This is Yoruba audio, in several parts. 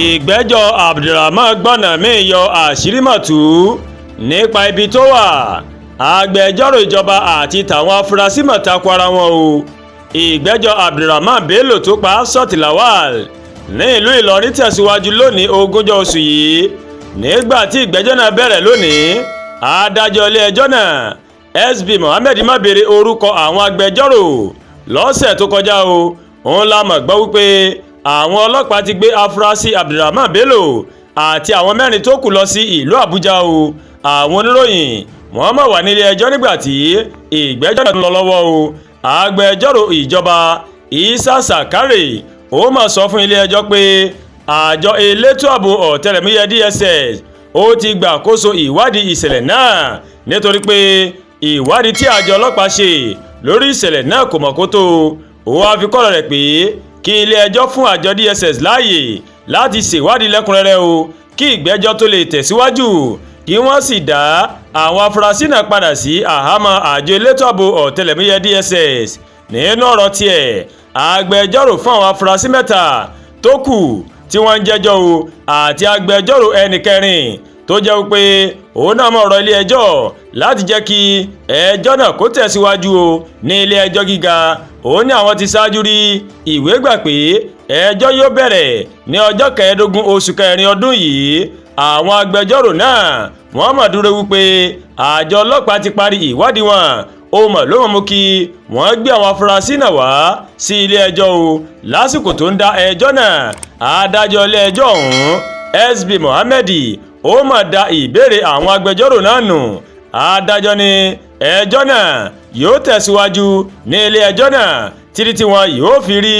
Ìgbẹ́jọ́ Abdulrahman gbọ́nà míì yọ àṣírí mọ̀tú nípa ibi tó wà. Agbẹjọ́rò ìjọba àti tàwọn afurasí mọ̀ tako ara wọn o. Ìgbẹ́jọ́ Abdulrahman Bello tó pa Hafsat Lawal ní ìlú Ìlọrin tẹ̀síwájú lónìí, 20 oṣù yìí. Nígbà tí ìgbẹ́jọ́ náà bẹ̀rẹ̀ lónìí, adájọ́ ilé ẹjọ́ náà, SB Mohammed, má béèrè orúkọ àwọn agbẹjọ́rò. Lọ́sẹ̀ tó kọjá o, òun la mọ̀ gbọ́ wípé àwọn ọlọ́pàá ti gbé afurasí Abdulrahman Bello àti àwọn mẹ́rin tó kù lọ sí ìlú Àbújá o. Àwọn oníròyìn, wọ́n mọ̀ wà nílé ẹjọ́ nígbà tí ìgbẹ́jọ́ náà ń lọ lọ́wọ́ o. Agbẹjọ́rò ìjọba, Isa Sakare, ó mà sọ fún ilé ẹjọ́ pé àjọ elétò ààbò ọ̀tẹlẹ̀múyẹ́ DSS ó ti gbàkóso ìwádìí ìṣẹ̀lẹ̀ náà, nítorí pé ìwádìí tí àjọ ọlọ́pàá ṣe lórí ìṣẹ̀lẹ̀ náà kò mọ̀ kó tó. Ó wá fi kọ́rọ̀ rẹ̀ pé kí ilé ẹjọ́ fún àjọ DSS láàyè láti ṣèwádìí lẹ́kùnrẹ́rẹ́ o, kí ìgbẹ́jọ́ tó lè tẹ̀síwájú, kí wọ́n sì dá àwọn afurasí náà padà sí àhámọ́ àjọ elétò ààbò ọ̀tẹlẹ̀múyẹ́ DSS. Nínú ọ̀rọ̀ tiẹ̀, agbẹjọ́rò fún àwọn afurasí mẹ́ta tó kù tí wọ́n ń jẹ́jọ́ o àti agbẹjọ́rò ẹnì kẹrin tó jẹ́ pé òun náà mọ̀ ọ̀rọ̀ ilé ẹjọ́ láti jẹ́ kí ẹjọ́ náà kó tẹ̀síwájú o ní ilé ẹjọ́ gíga, òun ní àwọn ti ṣáájú rí ìwé gbà pé ẹjọ́ yóò bẹ̀rẹ̀ ní ọjọ́ 15 oṣù kẹrin ọdún yìí. Àwọn agbẹjọ́rò náà, wọ́n mọ̀ dúró wípé àjọ ọlọ́pàá ti parí ìwádìí wọn, ó mọ̀ ló mọ̀ mú kí wọ́n gbé àwọn afurasí náà wá sí ilé ẹjọ́ o. Lásìkò tó ń dá ẹjọ́ náà, adájọ́ ilé ẹjọ́ ọ̀hún, SB Mohammed, ó mà da ìbéèrè àwọn agbẹjọ́rò náà nù. Adájọ́ ní ẹjọ́ náà yóò tẹ̀síwájú ní ilé ẹjọ́ náà títí tí wọn yóò fi rí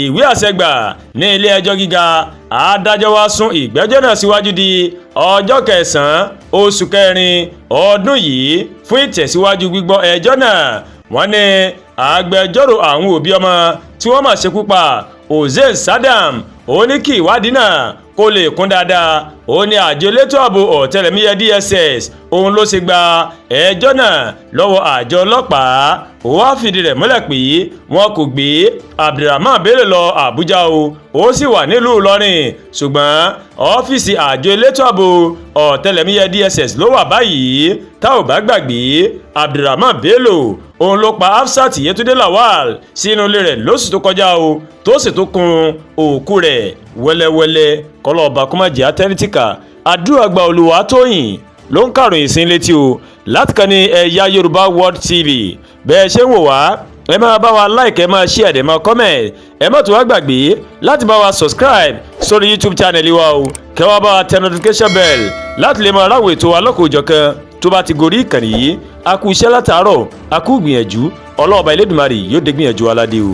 ìwé àṣẹ gbà ní ilé ẹjọ́ gíga. Adájọ́ wá sún ìgbẹ́jọ́ náà síwájú di ọjọ́ 9 oṣù kẹrin ọdún yìí fún ìtẹ̀síwájú gbígbọ́ ẹjọ́ náà. Wọ́n ní agbẹjọ́rò àwọn òbí ọmọ tí wọ́n mà ṣekú pa, Hossein Sadam, ó ní kí ìwádìí náà kó lè kún dáadáa, ó ní àjọ elétò ààbò ọ̀tẹlẹ̀múyẹ́ DSS òun ló ṣe gba ẹjọ́ náà lọ́wọ́ àjọ ọlọ́pàá. Ó wá fìdí rẹ̀ múlẹ̀ pé wọn kò gbé Abdulrahman Bello lọ Àbújá o, ó sì wà nílùú Ìlọrin, ṣùgbọ́n ọ́fíìsì àjọ elétò ààbò ọ̀tẹlẹ̀múyẹ́ DSS ló wà báyìí. Tá ò bá gbàgbé, Abdulrahman Bello òun ló pa Hafsat Yetunde Lawal sínú ilé rẹ̀ lóṣù tó kọjá o, tó sì tó kun òkú rẹ̀ wẹ́lẹ́wẹ́lẹ́. Kọlọ́ọ̀bà kó má jẹ́ atẹ́nítìkà. Àdúrà gba. Olùwàtòyìn ló ń kàròyìn sí létí o láti kàn ní Ẹ̀yà Yorùbá World TV. Bẹ́ẹ̀ ṣe ń wò wá, ẹ máa bá wa like, ẹ máa share, ẹ máa comment. Ẹ má tún wá gbàgbé láti bá wa subscribe sórí YouTube channel wa o, kẹ́ wá bá wa tẹ notification bell láti lè máa ráwọ̀ ètò wa lọ́kọ̀ọ́jọ̀kan tó bá ti gorí ìkànnì yìí. A kú iṣẹ́ látàárọ̀, a kú gbìyànjú. Ọlọ́ọ̀bá Elédùmarè yóò dé gbìyànjú aládé o.